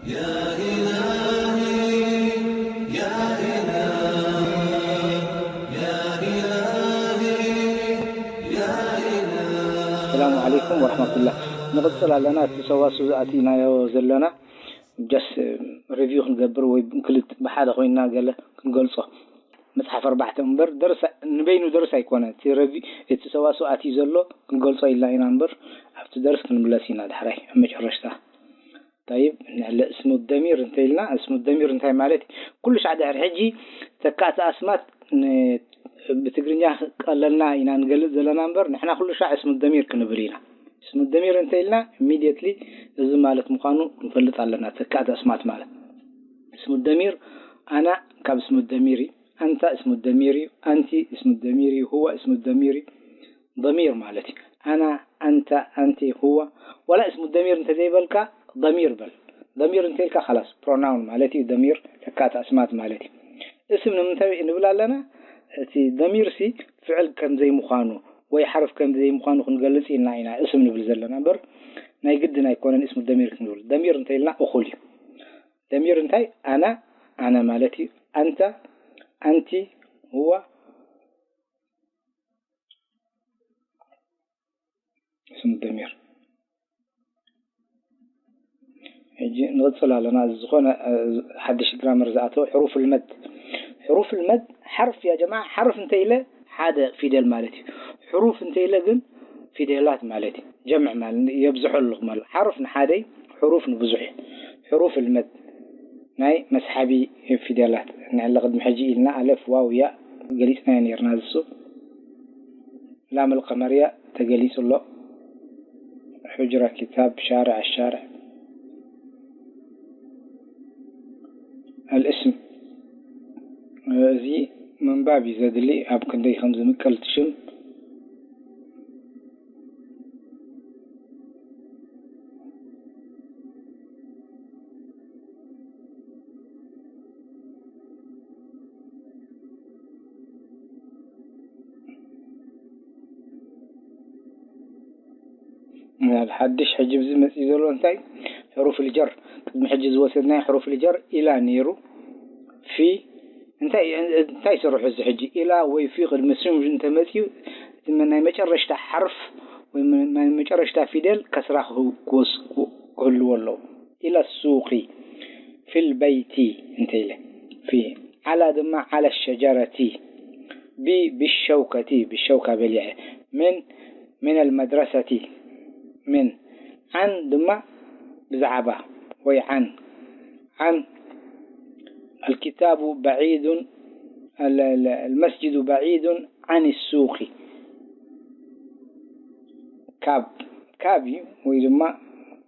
يا إلهي، يا إلهي، يا إلهي، يا إلهي. السلام عليكم ورحمة الله. ንቕጽል ኣለና። እቲ ሰዋስው ዝኣቲናዮ ዘለና ጀስ ሪቪው ክንገብር ወይ ክልት ብሓደ ኮይና ገለ ክንገልጾ። መጽሓፍ ኣርባዕተ እምበር ደርስ ንበይኑ ደርስ ኣይኮነ። እቲ ረቪ-፣ እቲ ሰዋስው ኣትዩ ዘሎ ክንገልጾ ኢልና ኢና እምበር ኣብቲ ደርስ ክንምለስ ኢና ዳሕራይ ኣብ መጨረሽታ። طيب، ንሕለ እስሙ ደሚር እንተ ኢልና፣ እስሙ ደሚር እንታይ ማለት እዩ? ኩሉ ሻዕ ድሕሪ ሕጂ ተካእቲ ኣስማት ን-፣ ብትግርኛ ቀለልና ኢና ንገልጽ ዘለና እምበር፣ ንሕና ኩሉ ሻዕ እስሙ ደሚር ክንብል ኢና። እስሙ ደሚር እንተ ኢልና፣ ኢሚድየትሊ እዚ ማለት ምዃኑ ክንፈልጥ ኣለና፣ ተካእቲ ኣስማት ማለት። እስሙ ደሚር፣ ኣና ካብ እስሙ ደሚር እዩ፣ ኣንታ እስሙ ደሚር እዩ፣ ኣንቲ እስሙ ደሚር እዩ፣ ሁወ እስሙ ደሚር እዩ። ደሚር ማለት እዩ። ኣና፣ ኣንታ፣ ኣንቲ፣ ሁወ። ዋላ እስሙ ደሚር እንተዘይበልካ፣ ደሚር በል። ደሚር እንተኢልካ፣ ኻላስ፣ ፕሮናውን ማለት እዩ። ደሚር ተካእቲ ኣስማት ማለት እዩ። እስም ንምንታይ ንብል ኣለና? እቲ ደሚር ሲ ፍዕል ከም ዘይምዃኑ ወይ ሓርፍ ከም ዘይምዃኑ ክንገልጽ ኢልና ኢና እስም ንብል ዘለና እምበር፣ ናይ ግድን ኣይኮነን እስሙ ደሚር ክንብል። ደሚር እንተኢልና እኹል እዩ። ደሚር እንታይ? ኣና፣ ኣነ ማለት እዩ። ኣንታ፣ ኣንቲ፣ ሁወ፣ ስም ደሚር። ሕጂ ንቕጽል ኣለና። እዚ ዝኾነ፣ እ፣ ሓድሽ ግራመር ዝኣተወ ሕሩፍ ልመድ። ሕሩፍ ልመድ ሓርፍ፣ ያ ጀማዓ፣ ሓርፍ እንተ ኢለ ሓደ ፊደል ማለት እዩ። ሕሩፍ እንተ ኢለ ግን ፊደላት ማለት እዩ። ጀምዕ ማለት የብዝሖ ኣለኹ ማለት። ሓርፍ ንሓደ እዩ፣ ሕሩፍ ንብዙሕ እዩ። ሕሩፍ ልመድ ናይ መስሓቢ ፊደላት። ንዕለ ቅድሚ ሕጂ ኢልና ኣለፍ፣ ዋው፣ ያእ ገሊጽናዮ ነይርና። ዝሱ ላም ልቀመርያ ተገሊጹ ኣሎ። ሑጅራ፣ ኪታብ፣ ሻርዕ፣ ኣሻርዕ፣ ኣልእስም። እዚ ምንባብ እዩ ዘድሊ፣ ኣብ ክንደይ ከም ዝምቀል እቲ ሽም። ናብ ሓድሽ ሕጂ ብዚ መፅኡ ዘሎ እንታይ? ሕሩፍ ልጀር። ቅድሚ ሕጂ ዝወሰድናዮ ሕሩፍ ልጀር ኢላ ነይሩ። ፊ እንታይ፣ እንታይ ይሰርሑ እዚ ሕጂ? ኢላ ወይ ፊ ቅድሚ ስም እንተመፅኡ፣ እቲ መ-፣ ናይ መጨረሽታ ሓርፍ ወይ መ-፣ ናይ መጨረሽታ ፊደል ከስራ ክህ-፣ ክወስ-፣ ክህልዎ ኣለዎ። ኢላ ሱቂ፣ ፊል በይቲ እንተ ኢለ፣ ፊ፣ ዓላ ድማ ዓላ ሸጀረቲ፣ ቢ፣ ብሸውከቲ፣ ብሸውካ በሊዐ፣ ምን፣ ምን ኣልመድረሰቲ፣ ምን፣ ዓን ድማ ብዛዕባ ወይ ዓን፣ ዓን፣ ኣልኪታቡ በዒዱን፣ ኣል-፣ ኣል-፣ ኣልመስጅዱ በዒዱን ዓን ሱቂ። ካብ፣ ካብ እዩ ወይ ድማ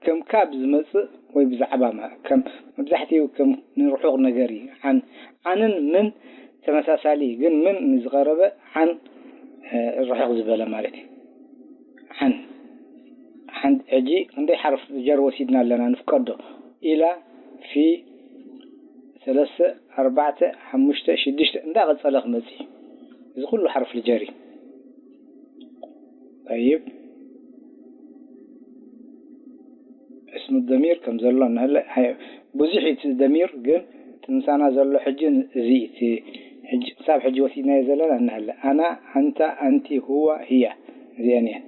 ከም ካብ ዝመጽእ ወይ ብዛዕባ ማ-፣ ከም መብዛሕትኡ ከም ንርሑቕ ነገር እዩ። ዓን፣ ዓንን ምን ተመሳሳሊ እዩ፣ ግን ምን ንዝቐረበ ዓን፣ እ፣ ርሑቕ ዝበለ ማለት እዩ። ዓን፣ ሓንቲ ሕጂ ክንደይ ሓርፍ ጀር ወሲድና ኣለና ንፍቀዶ? ኢላ፣ ፊ፣ ሰለስተ፣ ኣርባዕተ፣ ሓሙሽተ፣ ሽዱሽተ እንዳቐጸለ ክመጽእ እዩ። እዚ ኩሉ ሓርፍ ልጀር እዩ። ጠይብ፣ እስሙ ደሚር ከም ዘሎ ንህለ-፣ ሃይ-፣ ብዙሕ እዩ እቲ ደሚር፣ ግን እቲ ምሳና ዘሎ ሕጂ እዚ እቲ ሕጂ፣ ክሳብ ሕጂ ወሲድናዮ ዘለና ንህለ። ኣና፣ ኣንታ፣ ኣንቲ፣ ሁዋ፣ ህያ። እዚአን እየን።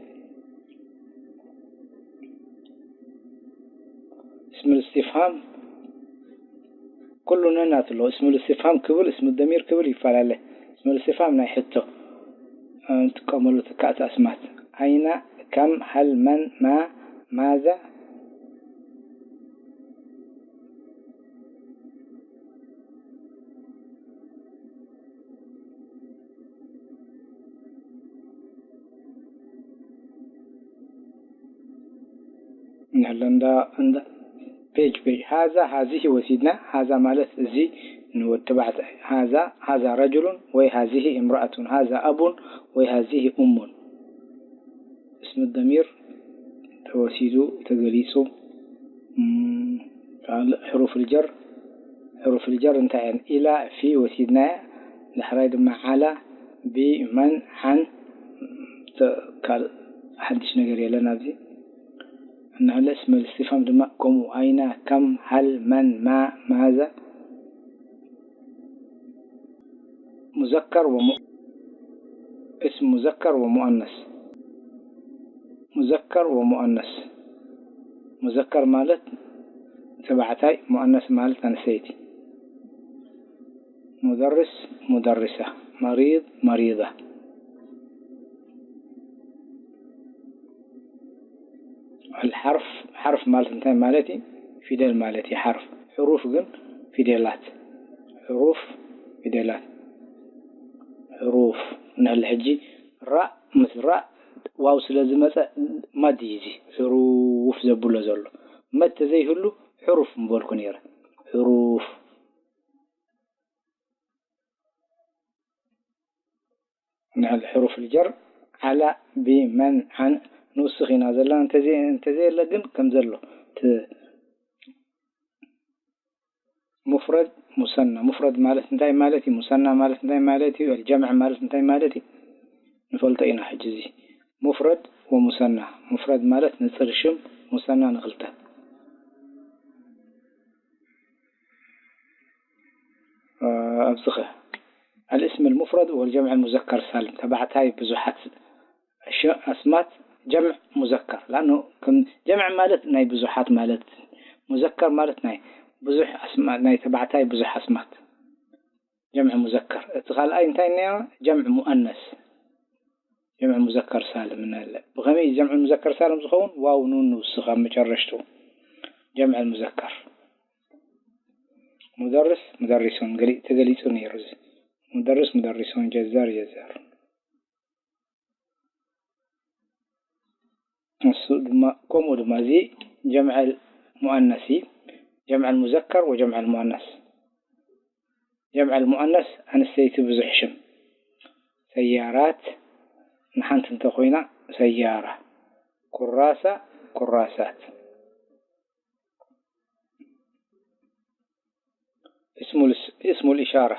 እስም ልእስትፍሃም ኩሉ ነናት ኣሎ። እስም ልእስትፍሃም ክብል፣ እስም ደሚር ክብል ይፈላለ። እስም ልእስትፍሃም ናይ ሕቶ፣ እ፣ ንጥቀመሉ ተካእቲ ኣስማት። ኣይና፣ ከም፣ ሀል፣ መን፣ ማ፣ ማዛ፣ ንሕለ እንዳ፣ እንዳ ፔጅ፣ ፔጅ። ሃዛ፣ ሃዚህ ወሲድና። ሃዛ ማለት እዚ ንወዲ ተባዕታይ። ሃዛ፣ ሃዛ ረጅሉን ወይ ሃዚህ እምረኣቱን። ሃዛ ኣቡን ወይ ሃዚህ እሙን። እስም ደሚር ተወሲዱ፣ ተገሊጹ። እም፣ ካልእ ሕሩፍ ልጀር፣ ሕሩፍ ልጀር እንታይ እየን? ኢላ፣ ፊ ወሲድናያ። ዳሕራይ ድማ ዓላ፣ ቢ፣ መን፣ ዓን። ተ-፣ ካልእ ሓድሽ ነገር የለን ኣብዚ። ንዕለ እስመል እስቲፍሃም ድማ ከምኡ፣ ኣይና፣ ከም፣ ሃል፣ መን፣ ማ፣ ማዛ። ሙዘከር ወሙ-፣ እስም ሙዘከር ወሙአነስ። ሙዘከር ወሙአነስ። ሙዘከር ማለት ተባዕታይ፣ ሙአነስ ማለት ኣንስተይቲ። ሙደርስ፣ ሙደርሳ። መሪድ፣ መሪዳ። ኣልሓርፍ፣ ሓርፍ ማለት እንታይ ማለት እዩ? ፊደል ማለት እዩ ሓርፍ። ሕሩፍ ግን ፊደላት። ሕሩፍ ፊደላት። ሕሩፍ ንህሊ ሕጂ ራእ ምስ ራእ ዋው ስለ ዝመጸ መድ እዩ እዚ ሕሩፍ ዘብሎ ዘሎ። መድ ተዘይህሉ ሕሩፍ ምበልኩ ነይረ። ሕሩፍ። ንሕል ሕሩፍ ልጀር ዓላ ቢመን ዓን ንውስኽ ኢና ዘለና። እንተዘይ-፣ እንተዘየለ ግን ከም ዘሎ እቲ ሙፍረድ ሙሰና። ሙፍረድ ማለት እንታይ ማለት እዩ? ሙሰና ማለት እንታይ ማለት እዩ? ኣልጀምዕ ማለት እንታይ ማለት እዩ? ንፈልጦ ኢና። ሕጂ እዚ ሙፍረድ ወሙሰና። ሙፍረድ ማለት ንጽር ሽም፣ ሙሰና ንኽልተ። ኣብዚኸ ኣልእስም ልሙፍረድ ወልጀምዕ ሙዘከር ሳልም፣ ተባዕታይ ብዙሓት ሽ-፣ ኣስማት ጀምዕ ሙዘከር። ለኣኑ ከም ጀምዕ ማለት ናይ ብዙሓት ማለት፣ ሙዘከር ማለት ናይ ብዙሕ ኣስማ-፣ ናይ ተባዕታይ ብዙሕ ኣስማት። ጀምዕ ሙዘከር። እቲ ካልኣይ እንታይ እኒኦ? ጀምዕ ሙአነስ። ጀምዕ ሙዘከር ሳልም እናለ። ብኸመይ እዩ ጀምዕ ሙዘከር ሳልም ዝኸውን? ዋው ኑን ንውስኽ ኣብ መጨረሽቱ። ጀምዕ ሙዘከር። ሙደርስ፣ ሙደሪሱን ገሊ-፣ ተገሊጹ ነይሩ እዚ። ሙደርስ፣ ሙደሪሱን፣ ጀዛር፣ ጀዛር። እሱ ድማ፣ ከምኡ ድማ እዚ ጀምዐል ሙአነስ እዩ። ጀምዐል ሙዘከር ወጀምዐል ሙአነስ። ጀምዐል ሙአነስ ኣንስተይቲ ብዙሕ ሽም። ሰያራት ንሓንቲ እንተኾይና ሰያራ። ኩራሳ፣ ኩራሳት። እስሙል፣ እስሙል ኢሻራ።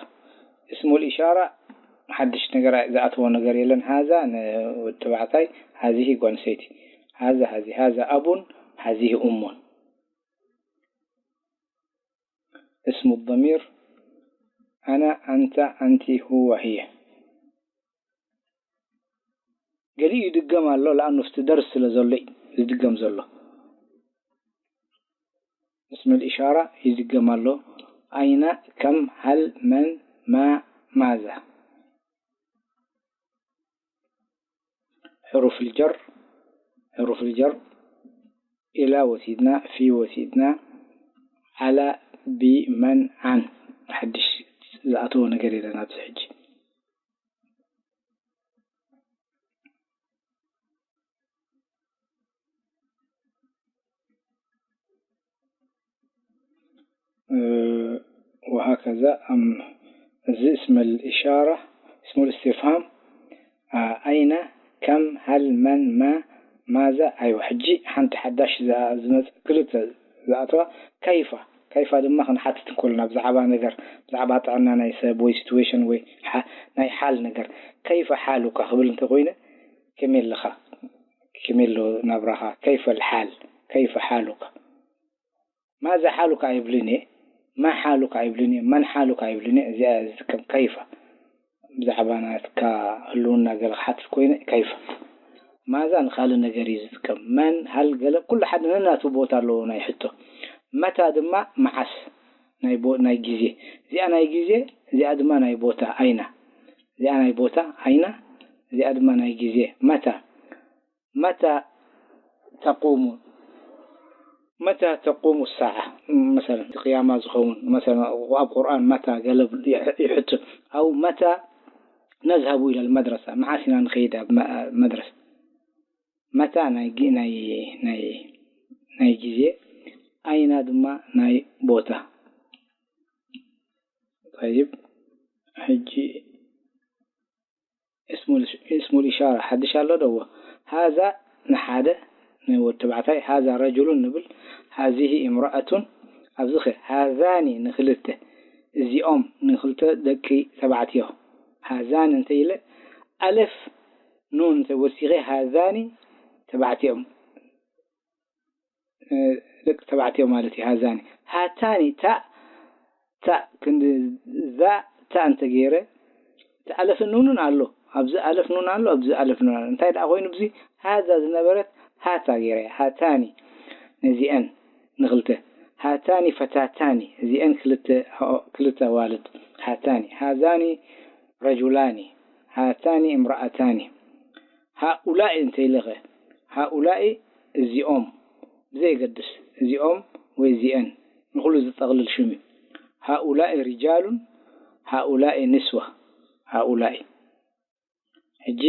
እስሙል ኢሻራ ሓድሽ ነገር ዝኣተዎ ነገር የለን። ሃዛ ንወዲ ተባዕታይ፣ ሃዚሂ ጓል ኣንስተይቲ። ሃዛ፣ ሃዚ፣ ሃዛ ኣቡን፣ ሃዚሂ ኡሙን። እስሙ ضሚር ኣና፣ ኣንታ፣ ኣንቲ፣ ሁወ፣ ህየ። ገሊኡ ይድገም ኣሎ፣ ለኣኑ ኣብቲ ደርስ ስለ ዘሎ እዩ ዝድገም ዘሎ። እስመል ኢሻራ ይድገም ኣሎ። ኣይና፣ ከም፣ ሃል፣ መን፣ ማ፣ ማዛ። ሕሩፍ ልጀር፣ ሕሩፍ ልጀር ኢላ ወሲድና፣ ፊ ወሲድና፣ ዓላ፣ ቢ፣ መን፣ ዓን። ሓድሽ ዝኣተወ ነገር የለን ኣብዚ ሕጂ። ወሃከዛ ኣም-፣ እዚ እስመል ኢሻራ፣ እስሙል እስትፍሃም፣ ኣ-፣ ኣይነ፣ ከም፣ ሃል፣ መን፣ መ፣ ማዛ፣ ኣይወ። ሕጂ ሓንቲ ሓዳሽ ዝኣ-፣ ዝመጽእ ክልተ ዝኣተዋ፣ ከይፋ። ከይፋ ድማ ክንሓትት እንከለና ብዛዕባ ነገር፣ ብዛዕባ ጥዕና ናይ ሰብ ወይ ሲትዌሽን ወይ ሓ-፣ ናይ ሓል ነገር። ከይፈ ሓሉካ ክብል እንተኾይነ፣ ከመይ ኣለኻ? ከመይ ኣሎ ናብራኻ? ከይፈ ልሓል? ከይፈ ሓሉካ? ማዛ ሓሉካ ኣይብልን እየ። ማ ሓሉካ ኣይብልን እየ። መን ሓሉካ ኣይብልን እየ። እዚኣ ዝጥቀም ከይፈ። ብዛዕባ ናትካ ህልውና ገለ ክሓትት ኮይነ ከይፈ። ማዛ ንኻልእ ነገር እዩ ዝጥቀም። መን፣ ሃል፣ ገለ ኩሉ ሓደ ነናቱ ቦታ ኣለዎ ናይ ሕቶ። መታ ድማ መዓስ ናይ ቦ-፣ ናይ ግዜ። እዚኣ ናይ ግዜ፣ እዚኣ ድማ ናይ ቦታ ኣይና። እዚኣ ናይ ቦታ ኣይና፣ እዚኣ ድማ ናይ ግዜ። መታ፣ መታ ተቁሙ፣ መታ ተቁሙ ሳዓ። መሰለን፣ እቲ ቅያማ ዝኸውን፣ መሰለን፣ ኣብ ቁርኣን መታ ገለ ይሕ-፣ ይሕቱ። ኣው መታ ነዝሀቡ ኢለል መድረሳ፣ መዓስ ኢና ንኸይድ ኣብ መ-፣ መድረሳ? መታ ናይ ጊ-፣ ናይ፣ ናይ፣ ናይ ግዜ፣ ኣይና ድማ ናይ ቦታ። ጠይብ፣ ሕጂ እስሙል፣ እስሙል ኢሻራ ሓድሽ ኣሎ ዶ? ሃዛ ንሓደ ንወዲ ተባዕታይ፣ ሃዛ ረጁሉን ንብል፣ ሃዚሂ እምረኣቱን፣ ኣብዚ ኸ ሃዛኒ ንኽልተ፣ እዚኦም ንኽልተ ደቂ ተባዕትዮ። ሃዛኒ እንተ ኢለ፣ ኣልፍ ኑን እንተ ወሲኸ፣ ሃዛኒ ተባዕትዮም። ደቂ ተባዕትዮ ማለት እዩ። ሃዛኒ ሃታኒ ታእ ታእ ክንዲ እዛ ታእ እንተገይረ እቲ ኣለፍ ኑንን ኣሎ ኣብዚ ኣለፍ ኑን ኣሎ ኣብዚ ኣለፍ ኑን ኣሎ። እንታይ ደኣ ኮይኑ ብዚ ሃዛ ዝነበረት ሃታ ገይረ ሃታኒ ነዚአን ንክልተ ሃታኒ ፈታታኒ እዚአን ክልተ ክልተ ኣዋልድ ሃታኒ ሃዛኒ ረጁላኒ ሃታኒ እምረኣታኒ ሃኡላኢ እንተይለኸ ሃኡላኢ እዚኦም ብዘየገድስ እዚኦም ወይ እዚአን ንኹሉ ዝጠቕልል ሽም እዩ። ሃኡላኢ ሪጃሉን ሃኡላኢ ንስዋ ሃኡላኢ ሕጂ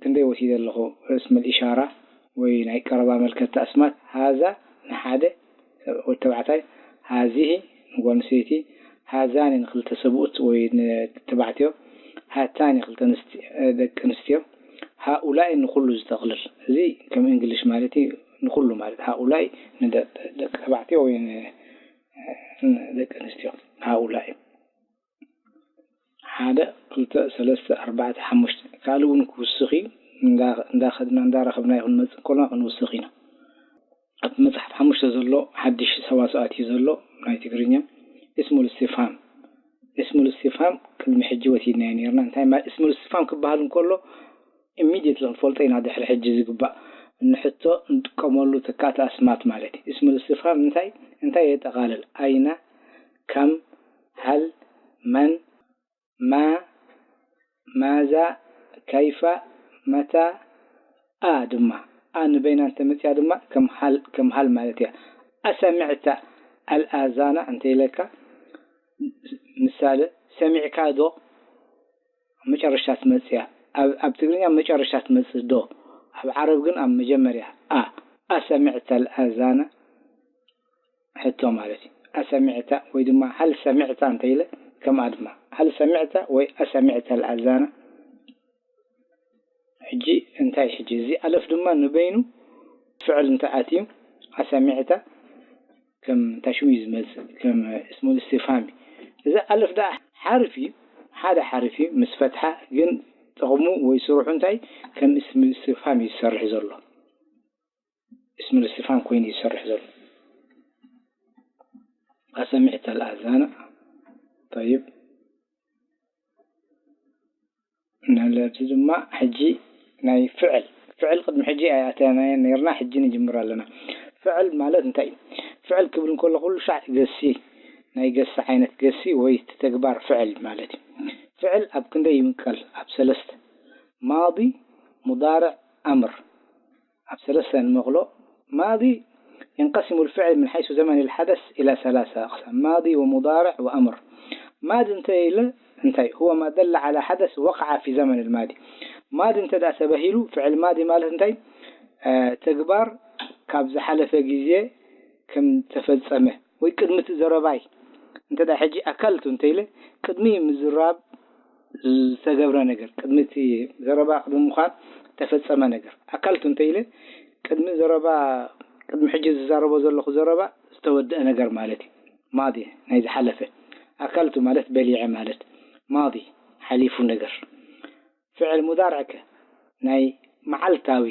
ክንደይ ወሲደ ኣለኹ እስመል ኢሻራ ወይ ናይ ቀረባ መልከቲ ኣስማት ሃዛ ንሓደ ወዲ ተባዕታይ ሃዚሂ ንጓል ኣንስተይቲ ሃዛኒ ንክልተ ሰብኡት ወይ ንተባዕትዮ ሃታኒ ክልተ ደቂ ኣንስትዮ ሃኡላኢ ንኩሉ ዝጠቕልል እዚ ከም እንግሊሽ ማለት እዩ ንኩሉ ማለት ሃኡላኢ ንደቂ ተባዕትዮ ወይ ደቂ ኣንስትዮ ሃኡላኢ ሓደ ክልተ ሰለስተ ኣርባዕተ ሓሙሽተ ካልእ እውን ክውስኽ እዩ። እንዳኸድና እንዳረኸብና ይኹን መፅእ ከሎና ክንውስኽ ኢና። ኣብቲ መፅሓፍ ሓሙሽተ ዘሎ ሓድሽ ሰዋስዋት እዩ ዘሎ ናይ ትግርኛ እስሙል እስቲፍሃም እስሙል እስቲፍሃም ቅድሚ ሕጂ ወሲድናዮ ነርና እንታይ ማለት እስሙል እስቲፍሃም ክበሃል እንከሎ ኢሚድየትሊ ክንፈልጦ ኢና ድሕሪ ሕጂ ዝግባእ ንሕቶ እንጥቀመሉ ተካእቲ ኣስማት ማለት እዩ እስሙል እስቲፍሃም እንታይ እንታይ የጠቓልል ኣይና ከም ሃል መን ማ ማዛ ከይፈ መታ ኣ ድማ ኣ ንበይና እንተመፅያ ድማ ከም ሃል ማለት እያ ኣሰሚዕታ ኣልኣዛና እንተኢለካ ምሳሌ ሰሚዕካ ዶ መጨረሻ ትመፅያ ኣብ ትግርኛ መጨረሻ ትመፅእ ዶ ኣብ ዓረብ ግን ኣብ መጀመርያ ኣ ኣሰሚዕታ ኣልኣዛና ሕቶ ማለት እዩ ኣሰሚዕታ ወይ ድማ ሃል ሰሚዕታ እንተኢለ ከምኣ ድማ ሃል ሰሚዕታ ወይ ኣሰሚዕታ ኣልኣዛና ሕጂ እንታይ ሕጂ እዚ ኣለፍ ድማ ንበይኑ ፍዕል እንታይ ኣትዩ ኣሰሚዕታ ከም እንታይ ሽሙ እዩ ዝመፅእ ከም እስሙል እስቲፍሃም እዩ እዛ ኣለፍ ደኣ ሓርፍ እዩ ሓደ ሓርፍ እዩ ምስ ፈትሓ ግን ጥቕሙ ወይ ስርሑ እንታይ ከም እስሙል እስቲፍሃም እዩ ዝሰርሕ ዘሎ እስሙል እስቲፍሃም ኮይኑ እዩ ዝሰርሕ ዘሎ ኣሰሚዕታ ኣልኣዛና طيب ንለብዚ ድማ ሕጂ ናይ ፍዕል ፍዕል ቅድሚ ሕጂ ኣይኣተናዮ ነርና ሕጂ ንጅምር ኣለና ፍዕል ማለት እንታይ እዩ ፍዕል ክብል እንከሎ ኩሉ ሻዕ ገሲ ናይ ገሲ ዓይነት ገሲ ወይ ተግባር ፍዕል ማለት እዩ ፍዕል ኣብ ክንደይ ይምቀል ኣብ ሰለስተ ማዲ ሙዳርዕ ኣምር ኣብ ሰለስተ ንመቕሎ ማዲ ينقسم الفعل من حيث زمن الحدث إلى ثلاثة أقسام ماضي ومضارع وأمر ماضي እንተ ኢለ እንታይ هو ما دل على حدث وقع في زمن الماضي ማዲ እንተ ደኣ ተባሂሉ ፍዕል ማዲ ማለት እንታይ ተግባር ካብ ዝሓለፈ ግዜ ከም ተፈጸመ ወይ ቅድሚ እቲ ዘረባይ እንተ ደኣ ሕጂ ኣካልቱ እንተ ኢለ ቅድሚ ምዝራብ ዝተገብረ ነገር ቅድሚ እቲ ዘረባ ቅድሚ ምዃን ተፈጸመ ነገር ኣካልቱ እንተ ኢለ ቅድሚ ዘረባ ቅድሚ ሕጂ ዝዛረቦ ዘለኹ ዘረባ ዝተወደአ ነገር ማለት እዩ ማዲ ናይ ዝሓለፈ ኣካልቱ ማለት በሊዐ ማለት ማዲ ሓሊፉ ነገር ፍዕል ሙዳርዕከ ናይ መዓልታዊ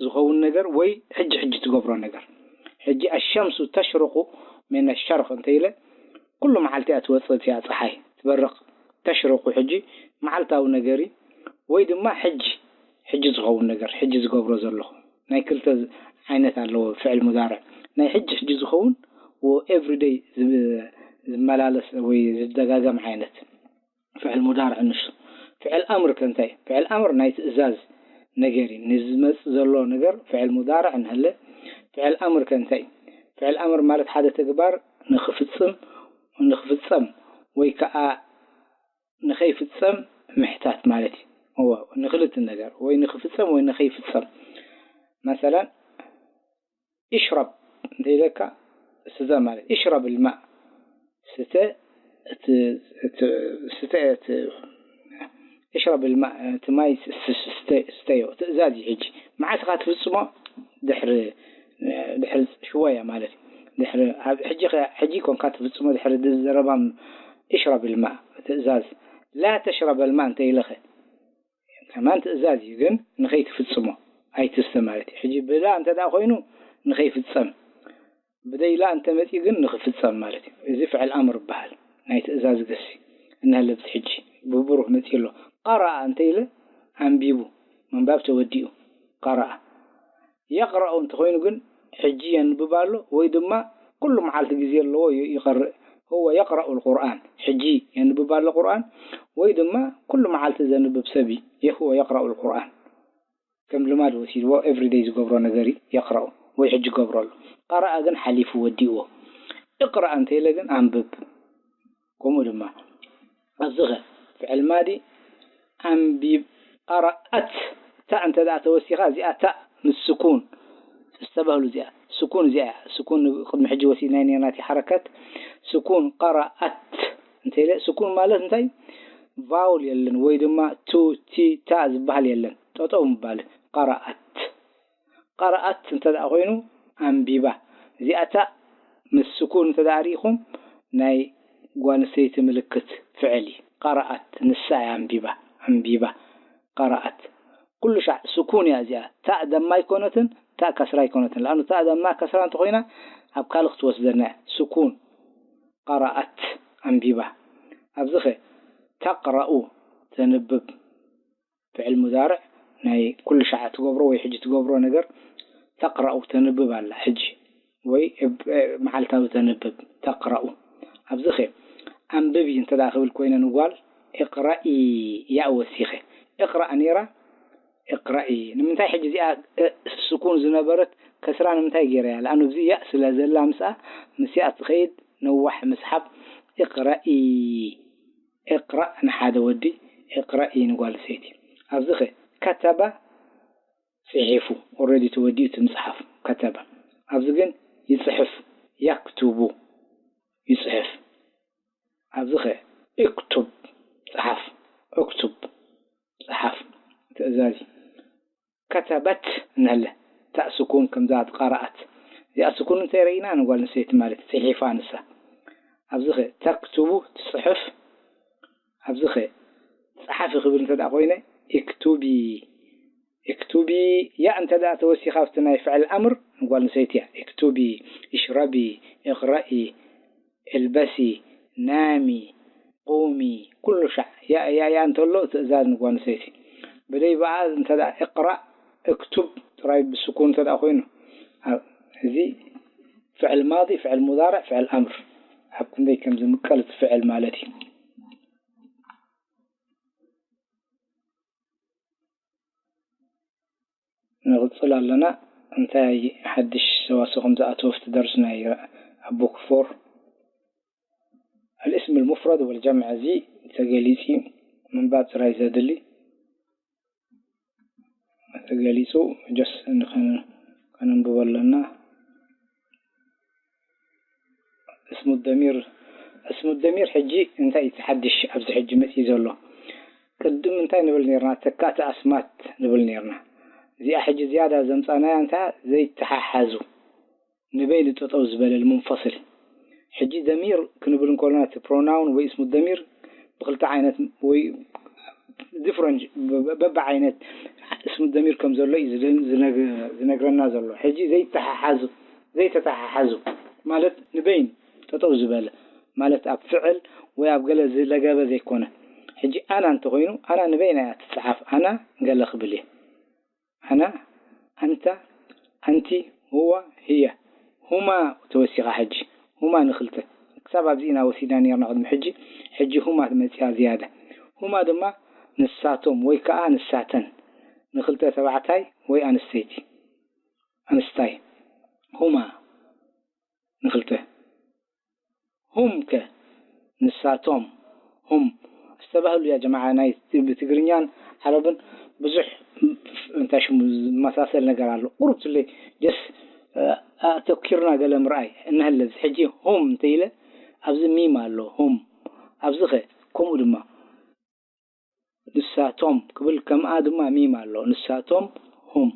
ዝኸውን ነገር ወይ ሕጂ ሕጂ ትገብሮ ነገር ሕጂ ኣሸምሱ ተሽርቁ ሜነ ሸርቅ እንተ ኢለ ኩሉ መዓልቲ እያ ትወፅእ እቲያ ፀሓይ ትበርቕ ተሽርቁ ሕጂ መዓልታዊ ነገር እዩ ወይ ድማ ሕጂ ሕጂ ዝኸውን ነገር ሕጂ ዝገብሮ ዘለኹ ናይ ክልተ ዓይነት ኣለዎ ፍዕል ሙዳርዕ ናይ ሕጂ ሕጂ ዝኸውን ኤቭሪደይ ዝመላለስ ወይ ዝደጋገም ዓይነት ፍዕል ሙዳርዕ ንሱ ፍዕል ኣምር ከ እንታይ ፍዕል ኣምር ናይ ትእዛዝ ነገር እዩ ንዝመፅ ዘሎ ነገር ፍዕል ሙዳርዕ ንህለ ፍዕል ኣምር ከ እንታይ ፍዕል ኣምር ማለት ሓደ ተግባር ንክፍፅም ንክፍፀም ወይ ከዓ ንኸይፍፀም ምሕታት ማለት እዩ ንክልት ነገር ወይ ንክፍፀም ወይ ንኸይፍፀም መሰላን እሽረብ እንተ ኢለካ ስተ ማለት እሽረብ ልማእ ስተ ስተ እሽረብ ልማእ እቲ ማይ ስተዮ ትእዛዝ እዩ ሕጂ መዓስ ኻ ትፍፅሞ ድሕሪ ድሕሪ ሽወያ ማለት እዩ ድሕሪ ኣብ ሕጂ ሕጂ ኮንካ ትፍፅሞ ድሕሪ ዘረባ እሽረብ ልማእ ትእዛዝ ላ ተሽረብ ልማእ እንተ ኢለኸ ከማን ትእዛዝ እዩ ግን ንኸይትፍጽሞ ኣይትስተ ማለት እዩ ሕጂ ብላ እንተ ደኣ ኮይኑ ንኸይፍጸም ብደይላ እንተመጺኡ ግን ንኽፍጸም ማለት እዩ። እዚ ፍዕል ኣምር ይበሃል። ናይ ትእዛዝ ግሲ እናሃለ ኣብዚ ሕጂ ብብሩህ መጺኡ ኣሎ። ቀረኣ እንተ ኢለ ኣንቢቡ፣ ምንባብ ተወዲኡ። ቀረኣ። የቕረኡ እንተኾይኑ ግን ሕጂ የንብብ ኣሎ ወይ ድማ ኩሉ መዓልቲ ግዜ ኣለዎ ይ-፣ ይቐርእ። هو يقرأ القرآن። ሕጂ የንብብ ኣሎ ቁርኣን ወይ ድማ ኩሉ መዓልቲ ዘንብብ ሰብ እዩ። هو يقرأ القرآن። ከም ልማድ ወሲድዎ ኤቭሪደይ ዝገብሮ ነገር እዩ። የቕረኡ ወይ ሕጂ ገብሮ ኣሎ። ቀረኣ ግን ሓሊፉ ወዲእዎ። እቕረእ እንተ ኢለ ግን ኣንብብ። ከምኡ ድማ ኣብዚ ኸ ፍዕል ማዲ ኣንቢብ፣ ቀረኣት ታእ እንተ ደኣ ተወሲኻ እዚኣ ታእ ምስ ስኩን ዝተባህሉ እዚኣ ስኩን እዚኣ እያ። ስኩን ቅድሚ ሕጂ ወሲድናዮ ነርና እቲ ሓረካት ስኩን ቀረኣት እንተ ኢለ ስኩን ማለት እንታይ ቫውል የለን ወይ ድማ ቱ ቲ ታ ዝበሃል የለን። ጠጠው ምባል ቀረኣት። ቀረኣት እንተ ደኣ ኮይኑ ኣንቢባ። እዚኣ ታእ ምስ ስኩን እንተ ደኣ ርኢኹም ናይ ጓል ኣንስተይቲ ምልክት ፍዕል እዩ። ቀረኣት ንሳ እያ ኣንቢባ። ኣንቢባ። ቀረኣት። ኩሉ ሻዕ ስኩን እያ እዚኣ። ታእ ደማ ኣይኮነትን፣ ታእ ከስራ ኣይኮነትን። ለኣኑ ታእ ደማ ከስራ እንተኾይና ኣብ ካልእ ክትወስደና እያ። ስኩን። ቀረኣት ኣንቢባ። ኣብዚ ኸ ተቕረኡ ተንብብ። ፍዕል ሙዳርዕ ናይ ኩሉ ሻዕ ትገብሮ ወይ ሕጂ ትገብሮ ነገር ተቕረኡ ተንብብ ኣላ ሕጂ ወይ እብ-፣ መዓልታዊ ተንብብ ተቕረኡ። ኣብዚ ኸ ኣንብቢ እንተ ደኣ ክብል ኮይነ ንጓል እቕረኢ ያእ ወሲኸ እቕረእ ነይራ እቕረኢ። ንምንታይ ሕጂ እዚኣ እ፣ ስኩን ዝነበረት ከስራ ንምንታይ ገይረ እያ? ለኣኑ ኣብዚ ያእ ስለ ዘላ ምስኣ ምስ ያእ ትኸይድ ነዋሕ ምስሓብ እቕረኢ። እቕራእ ንሓደ ወዲ፣ እቕረኢ ንጓል ኣንስተይቲ። ኣብዚ ኸ ከተበ ጽሒፉ፣ ኦልሬዲ ተወዲኡ እቲ ምጽሓፍ፣ ከተበ። ኣብዚ ግን ይጽሕፍ፣ የክቱቡ፣ ይጽሕፍ። ኣብዚ ኸ እክቱብ፣ ጽሓፍ፣ እክቱብ፣ ጽሓፍ፣ ትእዛዝ እዩ። ከተበት እንሀለ፣ ታእ ስኩን ከምዛ ቀረኣት። እዚኣ ስኩን እንተይ ረኢና ንጓል ኣንስተይቲ ማለት እዩ፣ ጽሒፋ ንሳ። ኣብዚ ኸ ተክትቡ ትጽሕፍ፣ ኣብዚ ኸ ጸሓፊ ክብል እንተ ደኣ ኮይነ እክቱቢ፣ እክቱቢ ያእ እንተ ደኣ ተወሲኻ ኣብቲ ናይ ፍዕል ኣምር ንጓል ኣንስተይቲ እያ። እክቱቢ፣ እሽረቢ፣ እቕረኢ፣ እልበሲ፣ ናሚ፣ ቁሚ፣ ኩሉ ሻዕ ያእ ያእ ያእ እንተሎ ትእዛዝ ንጓል ኣንስተይቲ። ብደይ ብኣ እንተ ደኣ እቕራእ፣ እክቱብ ጥራይ ብስኩን እንተ ደኣ ኮይኑ፣ ኣብ፣ እዚ ፍዕል ማዲ፣ ፍዕል ሙዳርዕ፣ ፍዕል ኣምር ኣብ ክንደይ ከም ዝምቀል እቲ ፍዕል ማለት እዩ። ንቕጽል ኣለና። እንታይ ሓድሽ ሰዋስው ከም ዝኣተወ ኣብቲ ደርሲ ናይ ኣብ ቡክ ፎር ኣልእስም ልሙፍረድ ወልጀምዕ እዚ ተገሊጺ ምንባብ ጥራይ ዘድሊ ተገሊጹ ጀስ ንኸን-፣ ከነንብቦ ኣለና። እስሙ ደሚር፣ እስሙ ደሚር ሕጂ እንታይ እዩ እቲ ሓድሽ ኣብዚ ሕጂ መጺኡ ዘሎ? ቅድም እንታይ ንብል ኔርና? ተካእቲ ኣስማት ንብል ኔርና። እዚኣ ሕጂ ዝያዳ ዘምጻናያ እንታይ ዘይተሓሓዙ ንበይኑ ጠጠው ዝበለ ልሙንፈስል። ሕጂ ደሚር ክንብል እንከሎና እቲ ፕሮናውን ወይ እስሙ ደሚር ብክልተ ዓይነት ወይ ዲፍረንት በ-፣ በ-፣ በብዓይነት እስሙ ደሚር ከም ዘሎ እዩ ዝደ-፣ ዝነግ-፣ ዝነግረና ዘሎ። ሕጂ ዘይተሓሓዙ፣ ዘይተተሓሓዙ ማለት ንበይን ጠጠው ዝበለ ማለት ኣብ ፍዕል ወይ ኣብ ገለ ዝለገበ ዘይኮነ። ሕጂ ኣና እንተኾይኑ ኣና ንበይና እያ ትጸሓፍ። ኣና ገለ ክብል እየ። ኣና፣ ኣንታ፣ ኣንቲ፣ ሁዋ፣ ህየ። ሁማ ተወሲኻ ሕጂ። ሁማ ንኽልተ። ክሳብ ኣብዚ ኢና ወሲድና ኔርና ቅድሚ ሕጂ። ሕጂ ሁማ መጺኣ ዝያዳ። ሁማ ድማ ንሳቶም ወይ ከኣ ንሳተን። ንኽልተ ተባዕታይ ወይ ኣንስተይቲ። ኣንስታይ። ሁማ ንኽልተ። ሁም ከ ንሳቶም፣ ሁም ዝተባህሉ ያ ጀማዓ ናይ ብትግርኛን ዓረብን ብዙሕ እንታይ ሽሙ ዝመሳሰል ነገር ኣሎ። ቁሩብ ትለይ ጀስ ኣተኪርና ገለ ምርኣይ እንሀለ እዚ ሕጂ ሁም እንተኢለ ኣብዚ ሚም ኣሎ ሁም ኣብዚ ኸ ከምኡ ድማ ንሳቶም ክብል ከምኣ ድማ ሚም ኣሎ። ንሳቶም ሁም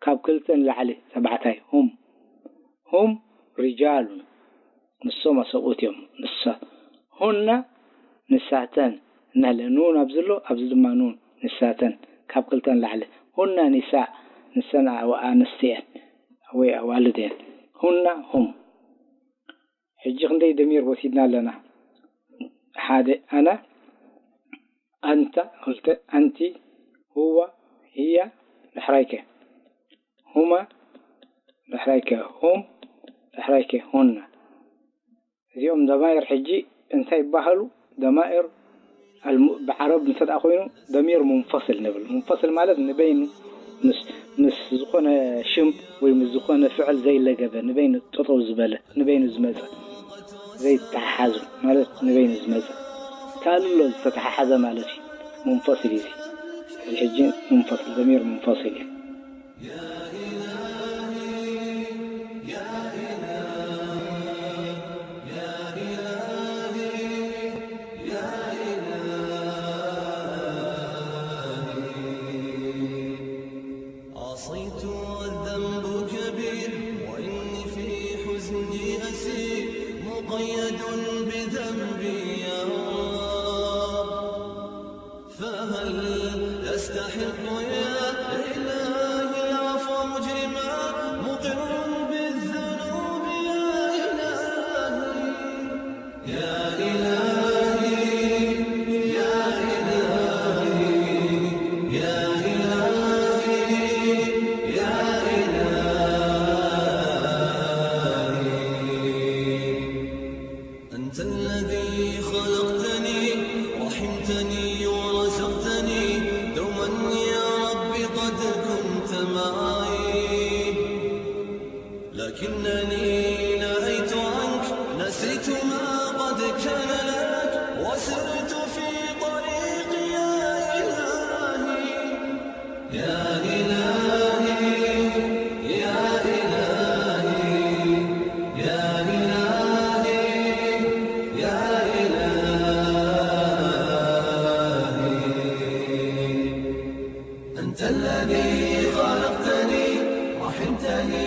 ካብ ክልተ ንላዕሊ ተባዕታይ ሁም ሁም ሪጃሉን ንሶም ኣሰብኡት እዮም። ንሳ ሁና ንሳተን እናለ ኑን ኣብዚ ኣሎ ኣብዚ ድማ ኑን ንሳተን ካብ ክልተ ንላዕሊ ሁና ኒሳ ንሰን ኣንስቲ እየን ወይ ኣዋልድ እየን። ሁና ሁም ሕጂ ክንደይ ደሚር ወሲድና ኣለና? ሓደ ኣነ፣ ኣንታ፣ ክልተ ኣንቲ፣ ሁወ፣ ህየ፣ ዳሕራይከ? ሁመ፣ ዳሕራይከ? ሁም፣ ዳሕራይከ? ሁነ። እዚኦም ደማይር ሕጂ እንታይ ይበሃሉ? ደማይር ኣልሙ-፣ ብዓረብ እንተ ደኣ ኮይኑ ደሚር ሙንፈስል ንብል። ሙንፈስል ማለት ንበይኑ ምስ፣ ምስ ዝኾነ ሽም ወይ ምስ ዝኾነ ፍዕል ዘይለገበ፣ ንበይኑ ጠጠው ዝበለ፣ ንበይኑ ዝመጸ፣ ዘይተሓሓዙ ማለት ንበይኑ ዝመጸ። ካልእ ኣሎ ዝተተሓሓዘ ማለት እዩ። ሙንፈስል እዩ እዚ። እዚ ሕጂ ሙንፈስል፣ ደሚር ሙንፈስል እዩ። عصيت والذنب كبير، وإني في حزني أسير، مقيد بذنبي يا رب. فهل أستحق يا إلهي العفو مجرما، مقر بالذنوب يا إلهي؟ يا إلهي، يا إلهي، يا إلهي، يا إلهي. أنت الذي خلقتني، رحمتني ورزقتني، دوما يا رب قد كنت معي. لكنني نأيت عنك، نسيت ما قد كان لك، وسرت في طريقي يا إلهي. يا إلهي، يا إلهي، يا إلهي، يا إلهي. أنت الذي خلقتني، رحمتني،